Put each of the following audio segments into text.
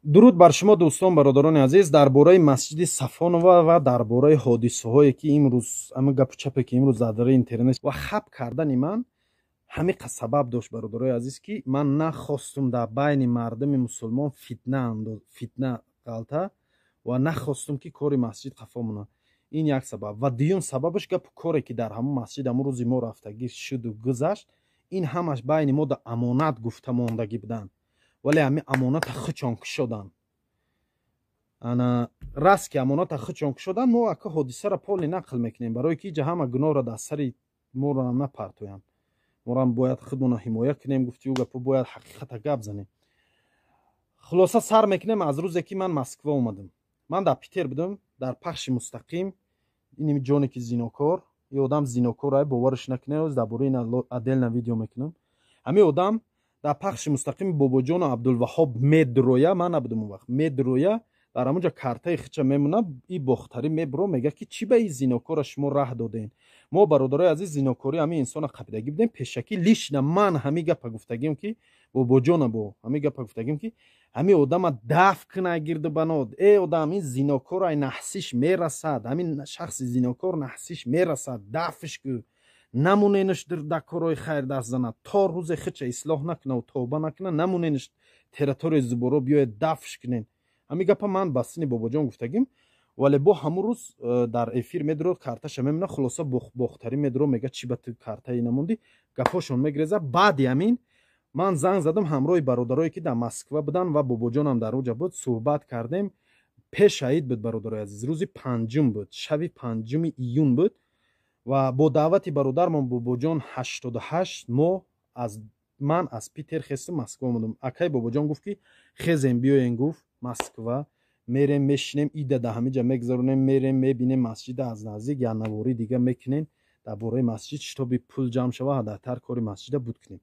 Дуруд бар шумо, дӯстон, бародарони азиз. Дар бораи масҷиди Сафонова ва дар бораи ҳодисаҳое, ки имрӯз, ама гапу чапе, ки имрӯз дар дараи интернет ва хаб кардани ман ҳамиқа сабаб дошт, бародарои азиз, ки ман нахостум дар байни мардуми мусулмон фитна ғалта ва нахостум, ки кори масҷид қафо монад. Ин як сабаб. Ва дуюм сабабаш гапу коре, ки дар ҳамон масҷид ҳамон рӯзи мо рафтагӣ шуду гузашт. Ин ҳамаш байни мо да амонат гуфта мондагӣ буданд, вале ҳамин амоната хучон кушоданд. Ана раст ки амоната хучон кушоданд. Мо ака ҳодисаро поли нақл мекунем, барое ки иҷа ҳама гуноҳро дар сари моро напартоянд. Морам бояд худмонро ҳимоя кунем, гуфтиу гапо, бояд ҳақиқата гап занем. Хулоса, сар мекунем аз рӯзе, ки ман Москва омадам. Ман дар Питер будам. Дар пахши мустақим иними ҷоне, ки зинокор, и одам зинокор, ай боварш накунед, дар бораи ин отдельно видео мекунам. Ҳамин одам дар пахши мустақими Бобоҷону Абдулваҳоб медроя, ман набудам он вақт, медроя, дар ҳамонҷа картаи хича мемона. И бохтарӣ мебро, мега, ки чӣ ба и зинокора шумо раҳ додем. Мо, бародарои азиз, зинокорӣ ҳамин инсона қапидагӣ будем пешакӣ. Лично ман ҳамин гапа гуфтагим, ки Бобоҷона бо ҳамин гапа гуфтагим, ки ҳамин одама даф куна гирду банод. Э одам, ин зинокор ай наҳсиш мерасад, ҳамин шахси зинокор наҳсиш мерасад, дафш ку, намоненаш дар корҳои хайр даст занад. То рӯзе хича ислоҳ накунаву тавба накуна, намоненаш территорияи зуборо биёед, дафш кунен. Ҳамин гапа ман ба сини Бобоҷон гуфтагим, вале бо ҳамун рӯз дар эфир медурод, карташа мемона. Хулоса, бохтарӣ медуро, мега, чӣ ба ту картаи намондӣ? Гапҳошон мегреза. Баъди ҳамин ман занг задам ҳамроҳи бародарое, ки дар Москва буданд, ва Бобоҷонам дар оҷа буд, суҳбат кардем. Пеш аид буд, бародарои азиз, рӯзи панҷум буд, шаби 5-уми июн буд. Ва бо даъвати бародармон Бобоҷон 88 мо аз ман аз Питер хестам, Москва омадам. Акай Бобоҷон гуфт, ки хезем, биёен, гуфт, Москва мерем, мешинем, ида да ҳамиҷа мегзаронем, мерем, мебинем масҷида аз наздик, янаворӣ дига мекунем дар бораи масҷид, чтобы пул ҷамъ шава, ҳадартар кори масҷида буд кунем.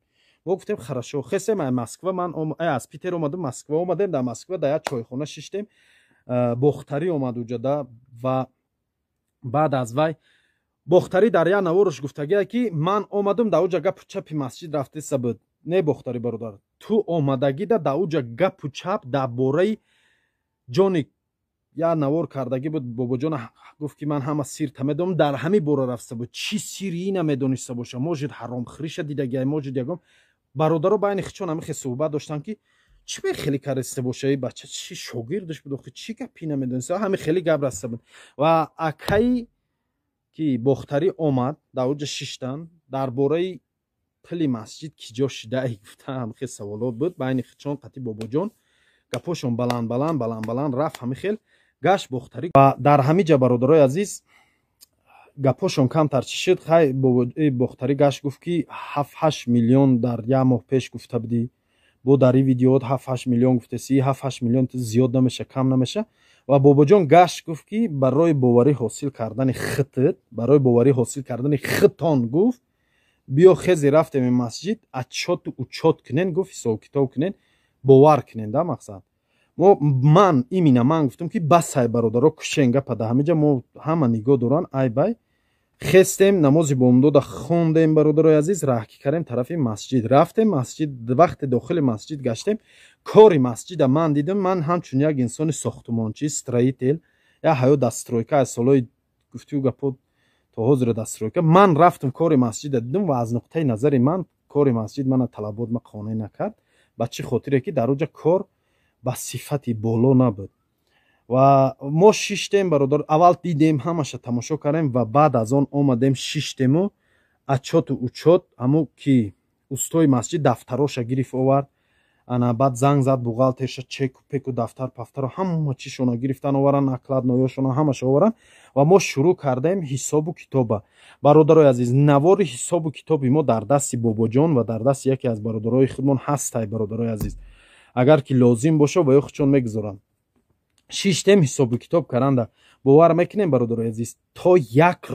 Мо гуфтем: «Хорошо». Хесем Москва, ман аз Питер омадам, Москва омадем. Дар Москва дар як чойхона шиштем, бохтарӣ омад уҷада. Ва баъд аз вай бохтарӣ дар як наворш гуфтагия, ки ман омадам, дар уҷа гапу чапи масҷид рафтеса буд. Не, бохтарӣ бародар, ту омадагида дар уҷа гапу чап дар бораи ҷони як навор кардагӣ буд. Бобоҷон гуфт, ки ман ҳама сирта медонам. Дар ҳамин бора рафта буд. Чӣ сири намедониста боша? Может, ҳаромхӯриша дидагиай, может, ягон бародаро байни хичон ҳамихе суҳбат доштанд, ки чӣ бе хеле кариста боша, и бача чӣ шогирдаш буд охи, чӣ гапи намедониста? Ҳами хеле гап раста буд. Ва акаи ки бохтарӣ омад, дар уҷа шиштанд, дар бораи пули масҷид ки ҷо шидаи гуфта, ҳамихе саволот буд байни хичон қати Бобоҷон. Гапҳошон баланд баланд, баланд баланд рафт, ҳами хел гашт бохтарӣ. Ва дар ҳамин ҷа, бародарои азиз, гапҳошон камтар чӣ шуд. Хай, бохтарӣ гашт, гуфт, ки 7-8 миллион дар як моҳ пеш гуфта будӣ, бо дар ин видеоот 7-8 миллион гуфтеси, 7-8 миллион зиёд намеша, кам намеша? Ва Бобоҷон гашт, гуфт, ки барои боварӣ ҳосил кардани хитт, барои боварӣ ҳосил кардани хитон, гуфт, биё, хези, рафтем ин масҷид, отчёту учёт кунен, гуфт, ҳисобу китоб кунен, бовар кунен. Да мақсад мо, ман имина ман гуфтам, ки басай, бародаро, кушен гапа да ҳамиҷа, мо ҳама нигоҳ доран. Ай бай хестем, намози бомдода хондем, бародарои азиз, раҳкӣ кардем, тарафи масҷид рафтем. Масҷид, вақте дохили масҷид гаштем, кори масҷида ман дидам. Ман ҳамчун як инсони сохтумончӣ, строитель, як ҳаёт дар стройка, аз солҳои гуфтию гапо то ҳозира дар стройка, ман рафтам, кори масҷида дидам ва аз нуқтаи назари ман кори масҷид мана талабот ма қонеъ накард. Ба чӣ хотире ки дар оҷа кор ба сифати боло набуд. Ва мо шиштем, бародар, аввал дидем, ҳамаша тамошо кардем ва баъд аз он омадем, шиштему отчёту учёт, ҳамо ки устои масҷид дафтароша гирифт, овард. Ана баъд занг зад бухгалтерша, чеку пеку, дафтар пафтаро, ҳама чишона гирифтан, оваран, накладноёшона ҳамаша оваран. Ва мо шурӯъ кардем ҳисобу китоба. Бародарои азиз, навори ҳисобу китоби мо дар дасти Бобоҷон ва дар дасти яке аз бародарои худмон ҳастай. Бародарои азиз, агар ки лозим боша, ва ё худшон мегузоранд. Шиштем ҳисобу китоб каранда, бовар мекунем, бародарои азиз, то як